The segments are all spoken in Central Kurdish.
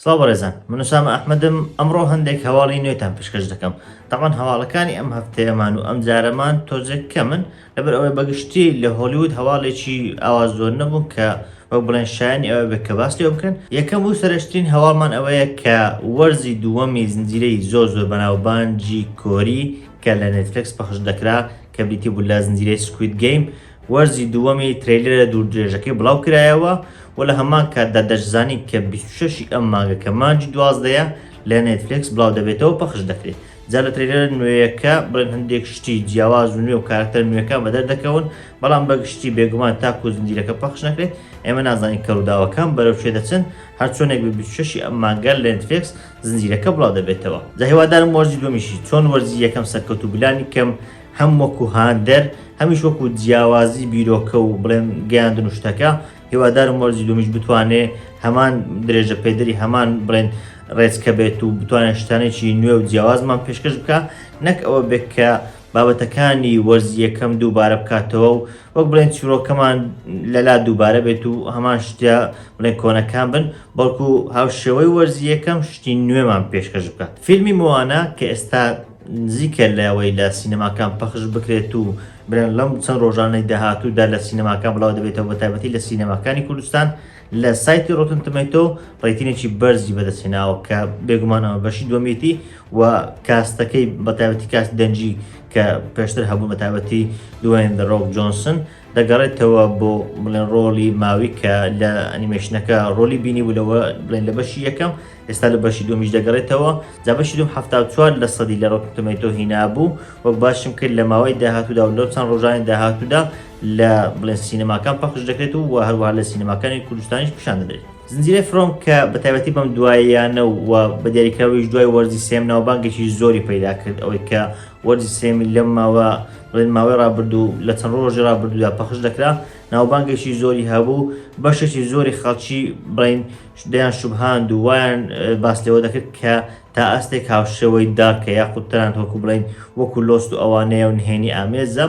سڵاو بەڕێزان من ئوسامە ئەحمەدم ئەمڕۆ هەندێک هەواڵی نوێتان پێشکەش دەکەم تەبعەن هەواڵەکانی ئەم هەفتەیەمان و ئەم جارەمان تۆزێک کەمن لەبەر ئەوەی بەگشتی لە هۆلیوود هەواڵێکی ئاوا زۆر نەبوون کە وەک بڵێن شایانی ئەوە بێت کە باس لێوە بکەن یەکەم و سەرەکترین هەواڵمان ئەوەیە کە وەرزی دووەمی زنجیرەی زۆر زۆر بەناوبانگی کۆری کە لە نێتفلێکس پەخش دەکرا کە بریتی بوو لە زنجیرەی Squid Game وەرزی دووەمی trailer ە دووردرێژەکەی بڵاوکرایەوە و لە هەمان کاتدا دەشزانین کە 26 ی ئەم مانگە کە مانگی دوازدەیە لە نێتفلێکس بڵاو دەبێتەوە پەخش دەکرێت. جا لە trailer ە نوێیەکە بڵێن هەندێک شتی جیاواز و نوێ و کارەکتەر نوێکان بەدەر دەکەون، بەڵام بە گشتی بێگومان تاکو زنجیرەکە پەخش نەکرێت ئێمە نازانین کە ڕووداوەکان بەرەو کوێ دەچن، هەرچۆنێک بێت 26 ی ئەم مانگە لە نێتفلێکس زنجیرەکە بڵاو دەبێتەوە. جا هیوادارم وەرزی دووەمیشی چۆن وەرزی یەکەم سەرکەوتوو بلانی کەم هەم وەکو هاندەر هەمیش وەکو جیاوازی بیرۆکە و بڵێن گەیاندن و شتەکە هیوادارم وەرزی دومیش بتوانێ هەمان درێژە پێدەری هەمان بڵێن ڕێچکە بێت و بتوانێت شتانێکی نوێ و جیاوازمان پێشکەش بکە نەک ئەوە بێت کە بابەتەکانی وەرزی یەکەم دووبارە بکاتەوە و وەک بڵێن چیرۆکەمان لەلا دووبارە بێت و هەمان شتە بڵێن کۆنەکان بن بەڵکو هاوشێوەی وەرزی یەکەم شتی نوێمان پێشکەش بکات فیلمی مۆوانا کە ئێستا نزیکە لەوەی لە سینەماکان پەخش بکرێت و بڵێن لەم چەند ڕۆژانەی داهاتوودا لە سینەماکان بڵاو دەبێتەوە بە تایبەتی لە سینەماکانی کوردستان لە سایتی Rotten Tomato rating ێکی بەرزی بەدەستهێناوە کە بێگومان ئەمە بەشی دووەمیەتی و cast ەکەی بە تایبەتی cast دەنگی کە پێشتر هەبوو بە تایبەتی دوێن The Rock Johnson دەگەڕێتەوە بۆ بڵێن ڕۆڵی ماوی کە لە ئەنیمەیشنەکە ڕۆلی بینی بوو لەوە بڵێن لە بەشی یەکەم ئێستا لە بەشی دووەمیش دەگەڕێتەوە جا بەشی دووەم 74 لە سەدی لە Rotten Tomato هینابوو وەک باشم کرد لە ماوەی داهاتوودا و لەو چەند ڕۆژانی داهاتوودا لە بڵێن سینەماکان پەخش دەکرێت و و هەروەها لە سینەماکانی کوردستانیش پیشان دەدرێت. زنجیرەی From کە بە تایبەتی بەم دواییانە و بە دیاریکراویش دوای وەرزی سێم ناوبانگێکی زۆری پەیدا کرد ئەوەی کە وەرزی سێمی لەم ماوە بڵێن ماوەی ڕابردوو لە چەند ڕۆژی ڕابردوودا پەخش دەکرا ناوبانگێکی زۆری هەبوو بەشێکی زۆری خەڵکی بڵێن دەیان شوبهاند و وایان باس لەوە دەکرد کە تا ئاستێک هاوشێوەی Dark ە یاخود تەنانەت وەکو بڵێن وەکو Lost و ئەوانەیە و نهێنی ئامێزە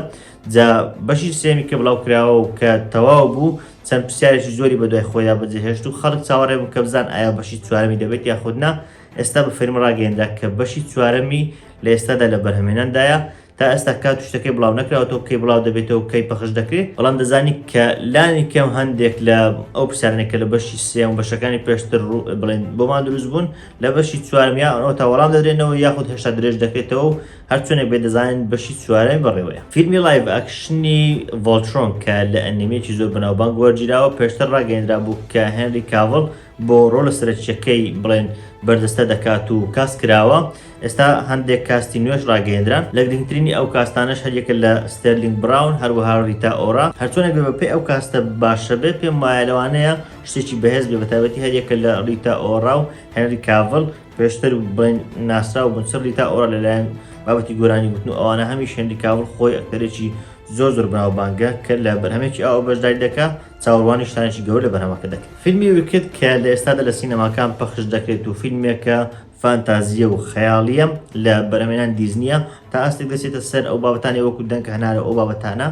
جا بەشی سێمی کە بڵاو کراوە و کە تەواو بوو چەند پرسیارێکی زۆری بەدوای خۆیدا بەجێهێشت و خەڵک چاوەڕێ بوو کە بزان ئایا بەشی چوارەمی دەبێت یاخود نا ئێستا بە فەرمی ڕاگەیەندرا کە بەشی چوارەمی لە ئێستادا لە بەرهەمێناندایە تا ئێستا کات و شتەکەی بڵاو نەکراوەتەوە کەی بڵاو دەبێتەوە کەی پەخش دەکرێت بەڵام دەزانی کە لانی کەم هەندێک لە ئەو پرسیارانەی کە لە بەشی سێم و بەشەکانی پێشتر بڵێن بۆمان دروست بوون لە بەشی چوارم یا ئەوە تا وەڵام دەدرێنەوە یاخود هێشتا درێژ دەکرێتەوە و هەرچۆنێک بێت دەزانین بەشی چوارەمی بەڕێوەیە. فیلمی live action ی Voltron کە لە ئەنیمێکی زۆر بەناوبانگ وەرگیراوە پێشتر ڕاگەیەندرابوو کە هێنری کاڤڵ بۆ ڕۆڵە سەرەکییەکەی بڵێن بەرجەستە دەکات و cast کراوە، ئێستا هەندێک cast ی نوێش ڕاگەیەندران، لە گرنگترینی ئەو cast انەش هەریەکە لە ستێرلینگ براون هەروەها ریتا ئۆرا، هەرچۆنێک بێ بەپێی ئەو cast ە باشە بێ پێم وایە لەوانەیە شتێکی بەهێز بێ بەتایبەتی هەریەکە لە ریتا ئۆرا و هێنری کاڤڵ پێشتر بڵێن ناسراو بوون چ ریتا ئۆرا لەلایەن بابەتی گۆرانی گوتن و ئەوانە هەمیش هێنری کاڤڵ خۆی ئەکتەرێکی زۆر زۆر بەناوبانگە کە لە بەرهەمێکی ئاوە بەشداری دەکا چاوەڕوانی شتانێکی گەورە لە بەرهەمەکە دەکرێت. فیلمی Wicked کە لە ئێستادا لە سینەماکان پەخش دەکرێت و فیلمێکە فانتازییە و خەیاڵییە لە بەرهەمهێنان دیزنییە تا ئاستێک دەچێتە سەر ئەو بابەتانەی وەکو دەنکە هەنارە و ئەو بابەتانە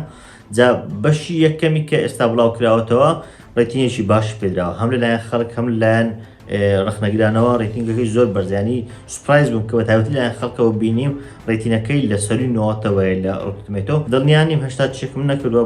جا بەشی یەکەمی کە ئێستا بڵاو کراوەتەوە rating ێکی باشی پێدراوە هەم لەلایەن خەڵک هەم لەلایەن ڕەخنەگرانەوە rating ەکەی زۆر بەرزە یانی surprise بووم کە بە تایبەتی لایەن خەڵکەوە بینیم rating ەکەی لە سەروی نۆتەوەیە لە Rotten Tomato دڵنیا نیم هەشتا check م نەکردووە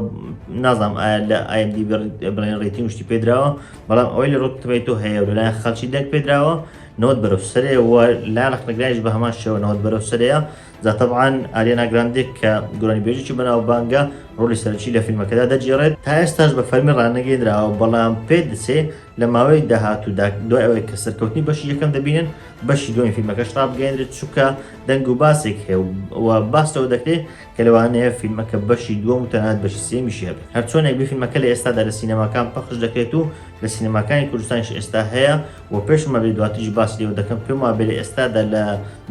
نازانم ئایا لە IMDb بڵێن rating شتی پێدراوە بەڵام ئەوەی لە Rotten Tomato هەیە و لەلایەن خەڵکی دەنگ پێدراوە 90 بەرەو سەرێ و لایەن ڕەخنەگرانیش بە هەمان شێوە 90 بەرەو سەرەیە جا تەبعەن ئاریانا گراندێ کە گۆرانیبێژێکی بەناوبانگە ڕۆڵی سەرەکی لە فیلمەکەدا دەگێڕێت تا ئێستاش بە فەرمی ڕانەگەیەندراوە بەڵام پێدەچێ لە ماوەی داهاتوودا دوای ئەوەی کە سەرکەوتنی بەشی یەکەم دەبینن بەشی دووەمی فیلمەکەش ڕابگەیەنرێت چونکە دەنگ و باسێک هەیە و باس لەوە دەکرێت کە لەوانەیە فیلمەکە بەشی دووەم و تەنانەت بەشی سێیەمیشی هەبێت هەرچۆنێک بێ فیلمەکە لە ئێستادا لە سینەماکان پەخش دەکرێت و لە سینەماکانی کوردستانیش ئێستا هەیە و پێشم وابێ دواتریش باسی لێوە دەکەم پێم وابێ لە ئێستادا لە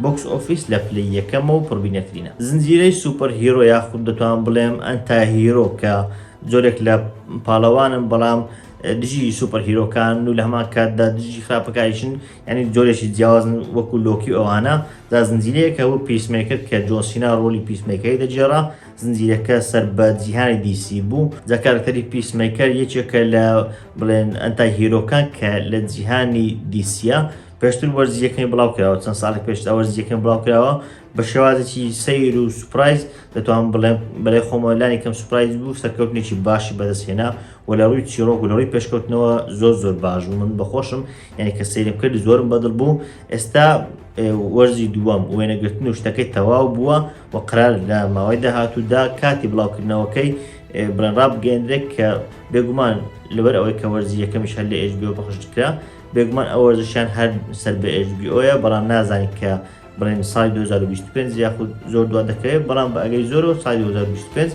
box office لە پلەی یەکەمە و پڕبینەترینە زنجیرەی superhero یاخود دەتوانم بڵێم anti-hero کە جۆرێک لە پاڵەوانن بەڵام دژی superhero کان و لە هەمان کاتدا دژی خراپەکاریشن یعنی جۆرێکی جیاوازن وەکو لۆکی و ئەوانە جا زنجیرەیەک هەبوو Peacemaker کە جۆن سینا ڕۆڵی Peacemaker ی دەگێڕا زنجیرەکە سەر بە جیهانی DC بوو جا کارەکتەری Peacemaker یەکێکە لە بڵێن anti-hero کان کە لە جیهانی DC یە. پێشتر وەرزی یەکەمی بڵاو کراوە، چەند ساڵێک پێشتر وەرزی یەکەم بڵاو کراوە بە شێوازێکی سەیر و surprise دەتوانم بڵێم بەلای خۆمەوە لانی کەم surprise بوو، سەرکەوتنێکی باشی بەدەستهێنا و لە ڕووی چیڕۆک و لە ڕووی پێشکەوتنەوە زۆر زۆر باش بوو. من بەخۆشم یعنی کە سەیرم کرد زۆرم بەدڵ بوو. ئێستا وەرزی دووەم وێنەگرتن و شتەکەی تەواو بووە و قرار لە ماوەی داهاتوودا کاتی بڵاوکردنەوەکەی بڵێن ڕابگەیەندرێت کە بێگومان لەبەر ئەوەی کە وەرزی یەکەمیش هەر لە HBO پەخش کرا، بێگومان ئەو وەرزشیان هەر سەر بە HBO یە، بەڵام نازانین کە بڵێن ساڵی 2025 یاخود زۆر دوا دەکەوێت، بەڵام بە ئەگەری زۆرەوە ساڵی 2025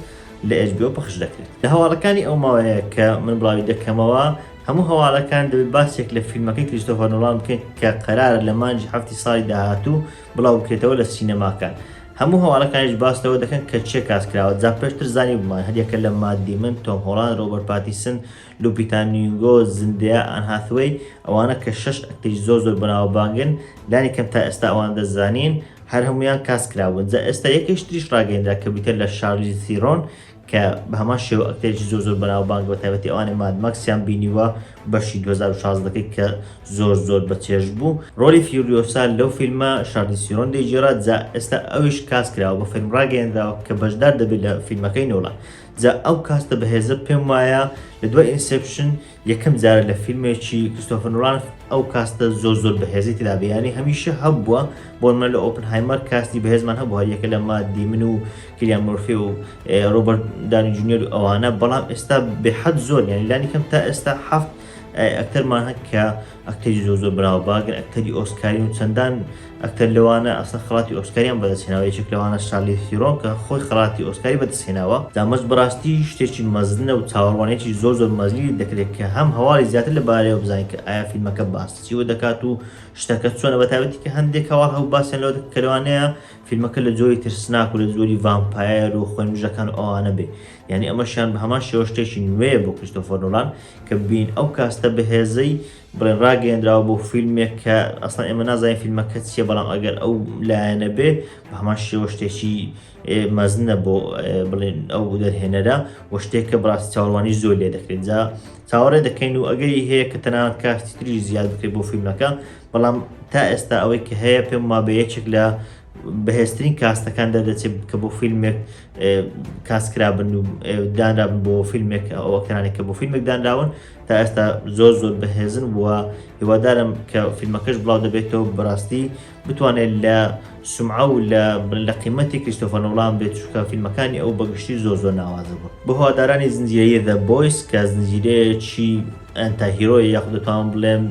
لە HBO پەخش دەکرێت. لە هەواڵەکانی ئەو ماوەیە کە من بڵاوی دەکەمەوە هەموو هەواڵەکان دەبێت باسێک لە فیلمەکەی کریستۆفەر نۆڵان بکەین کە قەرارە لە مانگی حەفتی ساڵی داهاتوو بڵاو بکرێتەوە لە سینەماکان. هەموو هەواڵەکانیش باس لەوە دەکەن کە کێ cast کراوە، جا پێشتر زانیبوومان هەریەکە لە مات دیمن، تۆم هۆڵاند، ڕۆبەرت پاتیسن، لوپیتا نیونگۆ، زندەیا، ئان هاثوەی، ئەوانە کە شەش ئەکتەری زۆر زۆر بەناوبانگن، لانی کەم تا ئێستا ئەوان دەزانین، هەر هەموویان cast کرابوون. جا ئێستا یەکێکی تریش ڕاگەیەندرا کە بریتیە لە شارلیز ثیرۆن کە بە هەمان شێوە ئەکتەرێکی زۆر زۆر بەناوبانگە، بە تایبەتی ئەوانەی ماد ماکسیان بینیوە بەشی 2016 کەی کە زۆر زۆر بەچێژ بوو. ڕۆلی فیوریۆسا لەو فیلمە شارلیز ثیرۆن دەیگێڕا، جا ئێستا ئەویش cast کراوە، بە فەرمی ڕاگەیەندراوە کە بەشدار دەبێت لە فیلمەکەی نۆڵان. جا ئەو cast ە بەهێزە پێم وایە لە دوای Inception یەکەم جارە لە فیلمێکی کریستۆفەر نۆڵان ئەو cast ە زۆر زۆر بەهێزی تێدا بێ، یانی هەمیشە هەبووە، بۆ نمونە لە ئۆپنهایمەر cast ی بەهێزمان هەبوو هەریەکە لە مات دیمن و کیلیان مۆرفی و ڕۆبەرت دانی جونیەر و ئەوانە، بەڵام ئێستا بێحەد زۆر، یانی لانی کەم تا ئێستا حەفت ئەکتەرمان هەن کە ئەکتەری زۆر زۆر بەناوبانگن، ئەکتەری ئۆسکارین و چەندان ئەکتەر لەوانە ئەسڵەن خەڵاتی ئۆسکاریان بەدەستهێناوە، یەکێک لەوانە شارلیز ثیرۆن کە خۆی خەڵاتی ئۆسکاری بەدەستهێناوە. جا ئەمەش بەڕاستی شتێکی مەزنە و چاوەڕوانییەکی زۆر زۆر مەزنی دەکرێت کە هەم هەواڵی زیاتر لەبارەیەوە بزانین کە ئایا فیلمەکە باس چیوە دەکات و شتەکە چۆنە، بەتایبەتی کە هەندێک هەواڵ هەبوو باسیان لەوە دەکرد کە لەوانەیە فیلمەکە لە جۆری ترسناک و لە جۆری vampire و خوێنمژەکان و ئەوانە بێ، یانی ئەمەشیان بە هەمان شێوە شتێکی نوێیە بۆ کریستۆفەر نۆڵان کە ببینین ئەو cast ە بەهێزەی بڵێن ڕاگەیەندراوە بۆ فیلمێک کە ئەسڵەن ئێمە نازانین فیلمەکە چییە، بەڵام ئەگەر ئەو لایەنە بێ بە هەمان شێوە شتێکی مەزنە بۆ بڵێن ئەو دەرهێنەرە و شتێکە بەڕاستی چاوەڕوانی زۆر لێ دەکرێت. جا چاوەڕێ دەکەین و ئەگەری هەیە کە تەنانەت cast ی تریش زیاد بکرێت بۆ فیلمەکە، بەڵام تا ئێستا ئەوەی کە هەیە پێم وابێ یەکێک لە بەهێزترین cast ەکان دەردەچێت کە بۆ فیلمێک cast کرابن و دانرابن بۆ فیلمێک، ئەو ئەکتەرانێک کە بۆ فیلمێک دانراون تا ئێستا زۆر زۆر بەهێزن و هیوادارم کە فیلمەکەش بڵاو دەبێتەوە بەڕاستی بتوانێت لە سومعە و لە لە قیمەتی کریستۆفەر نۆڵان بێت، چونکە فیلمەکانی ئەو بەگشتی زۆر زۆر ناوازە بوون. بۆ هەوادارانی زنجیرەی The Boys کە زنجیرەیەکی anti-hero یە یاخود دەتوانم بڵێم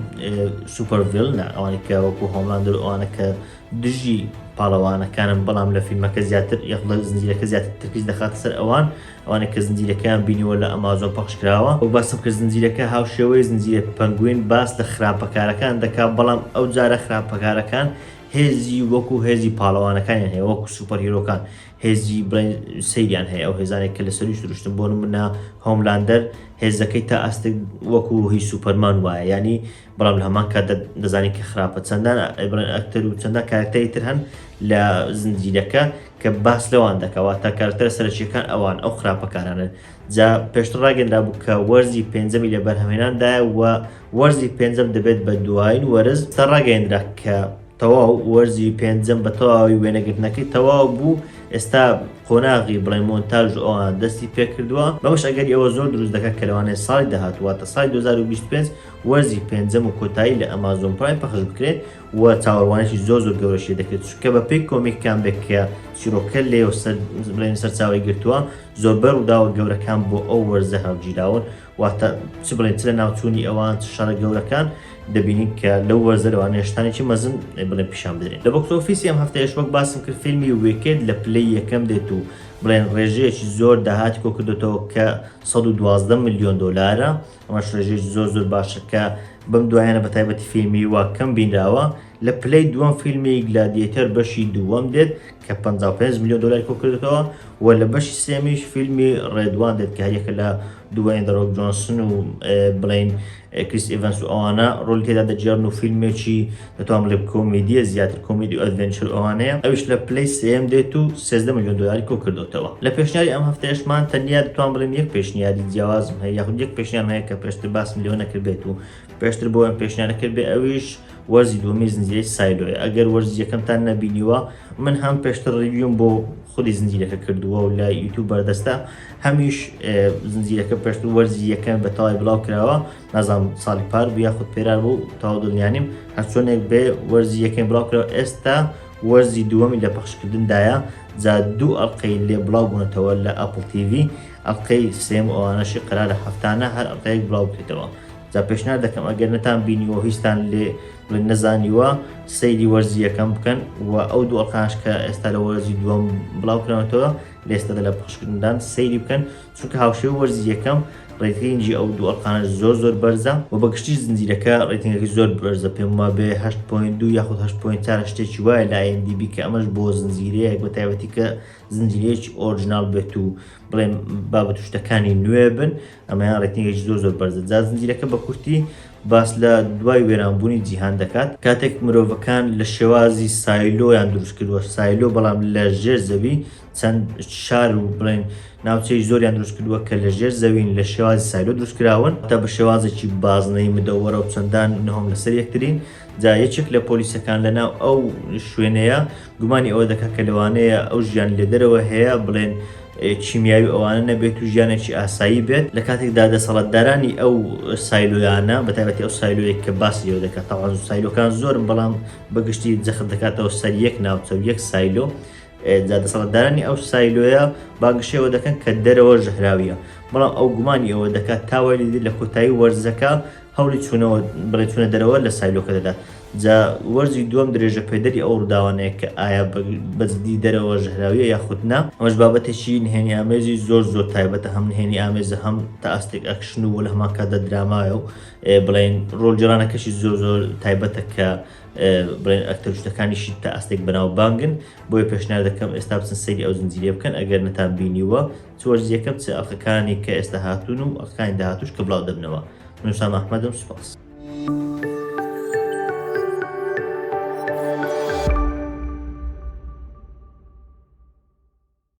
super villain ە، ئەوانەی کە وەکو هۆملاندەر و ئەوانە کە دژی پاڵەوانەکانن، بەڵام لە فیلمەکە زیاتر یاخود لە زنجیرەکە زیاتر تەرکیز دەخاتە سەر ئەوان، ئەوانەی کە زنجیرەکەیان بینیوە لە ئەمازۆن پەخش کراوە. وەک باسم کرد زنجیرەکە هاوشێوەی زنجیرە پەنگوین باس لە خراپەکارەکان دەکات، بەڵام ئەو جارە خراپەکارەکان هێزی وەکو هێزی پاڵەوانەکانیان هەیە، وەکو super hero کان هێزی بڵێن سەیریان هەیە، ئەو هێزانێک کە لەسەروی سروشتن، بۆ نمونە هۆملاندەر هێزەکەی تا ئاستێک وەکو هی سوپەرمان وایە، یانی بەڵام لە هەمان کاتدا دەزانین کە خراپە. چەندان بڵێن ئەکتەر و چەندان کارکتەری تر هەن لە زنجیرەکە کە باس لەوان دەکا، واتە کارکتەرە سەرەکییەکان ئەوان ئەو خراپەکارانن. جا پێشتر ڕاگەندرابوو کە وەرزی پێنجەمی لە بەرهەمهێناندایە و وەرزی پێنجەم دەبێت بە دوایین وەرز. تا ڕاگەیەندرا کە تەواو وەرزی پێنجەم بە تەواوی وێنەگرتنەکەی تەواو بوو، ئێستا قۆناغی بڵێن مۆنتاژ و ئەوان دەستی پێکردووە، بەمەش ئەگەری ئەوە زۆر دروست دەکات کە لەوانەیە ساڵی داهاتوو واتە ساڵی 2025 وەرزی پێنجەم و کۆتایی لە ئەمازۆن پرایم پەخش بکرێت و چاوەڕوانێکی زۆر زۆر گەورەشی لێ دەکرێت، چونکە بەپێی کۆمیکەکان بێت کە چیرۆکە لێیەوە سەر بڵێن سەرچاوەی گرتووە، زۆربەی ڕووداوە گەورەکان بۆ ئەو وەرزە هەڵگیراون، واتە چ بڵێن چ لە ناوچوونی ئەوان چ شەڕە گەورەکان دەبینین کە لەو وەرزە لەوانەیە شتانێکی مەزن بڵێن پیشان بدرێن. لە box office ی ئەم هەفتەیەش وەک باسم کرد فیلمی Wicked لە پلەی یەکەم دێت و بڵێن ڕێژەیەکی زۆر داهاتی کۆکردۆتەوە کە 112 ملیۆن دۆلارە، ئەمەش ڕێژەیەکی زۆر زۆر باشە کە بەم دوایانە بە تایبەتی فیلمی وا کەم بینراوە. لە پلەی دووەم فیلمی Gladiator بەشی دووەم دێت کە 55 ملیۆن دۆلاری کۆکردێتەوە و لە بەشی سێمیش فیلمی Red One دێت کە هەریەکە لە دووەین دە ڕۆک جۆنسن و بڵین کریس ئیڤنس و ئەوانە ڕۆلی تێدا دەگێڕن و فیلمێکی دەتوانم بڵێم کۆمیدیە، زیاتر کۆمیدی و adventure و ئەوانەیە، ئەویش لە پلەی سێیەم دێت و 13 ملیۆن دۆلاری کۆکردۆتەوە. لە پێشنیاری ئەم هەفتەیەشمان تەنیا دەتوانم بڵێم یەک پێشنیاری جیاوازم هەیە یاخود یەک پێشنیارم هەیە کە پێشتر باسم لێوە نەکردبێت و پێشتر بۆیان پێشنیار نەکردبێ، ئەویش وەرزی دووەمی زنجیرەی سایلۆیە. ئەگەر وەرزی یەکەمتان نەبینیوە، من هەم پێشتر review م بۆ خودی زنجیرەکە کردووە و لە یوتیوب بەردەستە، هەمیش زنجیرەکە پێشتر وەرزی یەکەم بە تەواوی بڵاو کراوە، نازانم ساڵی پار بوو یاخود پێرار بوو، تەواو دڵنیانیم. هەرچۆنێک بێ وەرزی یەکەم بڵاو کراوە، ئێستا وەرزی دووەمی لە پەخشکردندایە، جا دوو ئەڵقەی لێ بڵاو بوونەتەوە لە ئەپڵ تیڤی، ئەڵقەی سێم و ئەوانەشی قەرارە هەفتانە هەر ئەڵقەیەک بڵاو بکرێتەوە. جا پێشنیار دەکەم ئەگەر نەتان بینیوە و هیچتان لێ بڵێن نەزانیوە سەیری وەرزی یەکەم بکەن و ئەو دوو ئەڵقانەش کە ئێستا لە وەرزی دووەم بڵاو کراونەتەوە لە ئێستادا لە پەخشکردندان سەیری بکەن، چونکە هاوشێوەی وەرزی یەکەم rating ی ئەو دوو ئەڵقانەش زۆر زۆر بەرزە و بە گشتی زنجیرەکە rating ەکەی زۆر بەرزە، پێم وابێ 8.2 یاخود 8.4 شتێکی وایە لە IMDb، کە ئەمەش بۆ زنجیرەیەک بە تایبەتی کە زنجیرەیەکی original بێت و بڵێن بابەت و شتەکانی نوێ بن ئەمەیان rating ێکی زۆر زۆر بەرزە. جا زنجیرەکە بە کورتی باس لە دوای وێرانبوونی جیهان دەکات، کاتێک مرۆڤەکان لە شێوازی سایلۆیان دروست کردووە، سایلۆ بەڵام لە ژێر زەوی، چەند شار و بڵێن ناوچەی زۆریان دروست کردووە کە لە ژێر زەوین لە شێوازی سایلۆ دروست کراون، تا بە شێوازێکی بازنەی مدەوەرە و چەندان نهۆم لەسەر یەکترین. جا یەکێک لە پۆلیسەکان لەناو ئەو شوێنەیە گومانی ئەوە دەکات کە لەوانەیە ئەو ژیان لێدەرەوە هەیە بڵێن کیمیاوی ئەوانە نەبێت و ژیانێکی ئاسایی بێت، لە کاتێکدا دەسەڵاتدارانی ئەو سایلۆیانە بە تایبەتی ئەو سایلۆیەک کە باسی لێوە دەکات، تاوان سایلۆکان زۆرن بەڵام بەگشتی جەخت دەکاتەوە سەر یەک ناوچە و یەک سایلۆ، جا دەسەڵاتدارانی ئەو سایلۆیە بانگەشەی ئەوە دەکەن کە دەرەوە ژەهراویە، بەڵام ئەو گومانی ئەوە دەکات تا وای لێدێت لە کۆتایی وەرزەکە هەوڵی چوونەوە بڵێ چوونە دەرەوە لە سایلۆکە دەدات. جا وەرزی دووەم درێژە پێدەری ئەو ڕووداوانەیە کە ئایا بەجدی دەرەوە ژەهراویە یاخود نا. ئەمەش بابەتێکی نهێنی ئامێزی زۆر زۆر تایبەتە، هەم نهێنی ئامێزە هەم تا ئاستێک ئەکشن و لە هەمان کاتدا درامایە و بڵێن ڕۆڵگێڕانەکەشی زۆر زۆر تایبەتە کە بڵێن ئەکتەر شتەکانیشی تا ئاستێک بەناوبانگن. بۆیە پێشنیار دەکەم ئێستا بچن سەیری ئەو زنجیرەیە بکەن ئەگەر نەتان بینیوە، چ وەرزی یەکەم چ ئەڵقەکانی کە ئێستا هاتوون و ئەڵقەکانی داهاتووش کە بڵاو دەبنەوە. من وسام ئەحمەدم، سوپاس.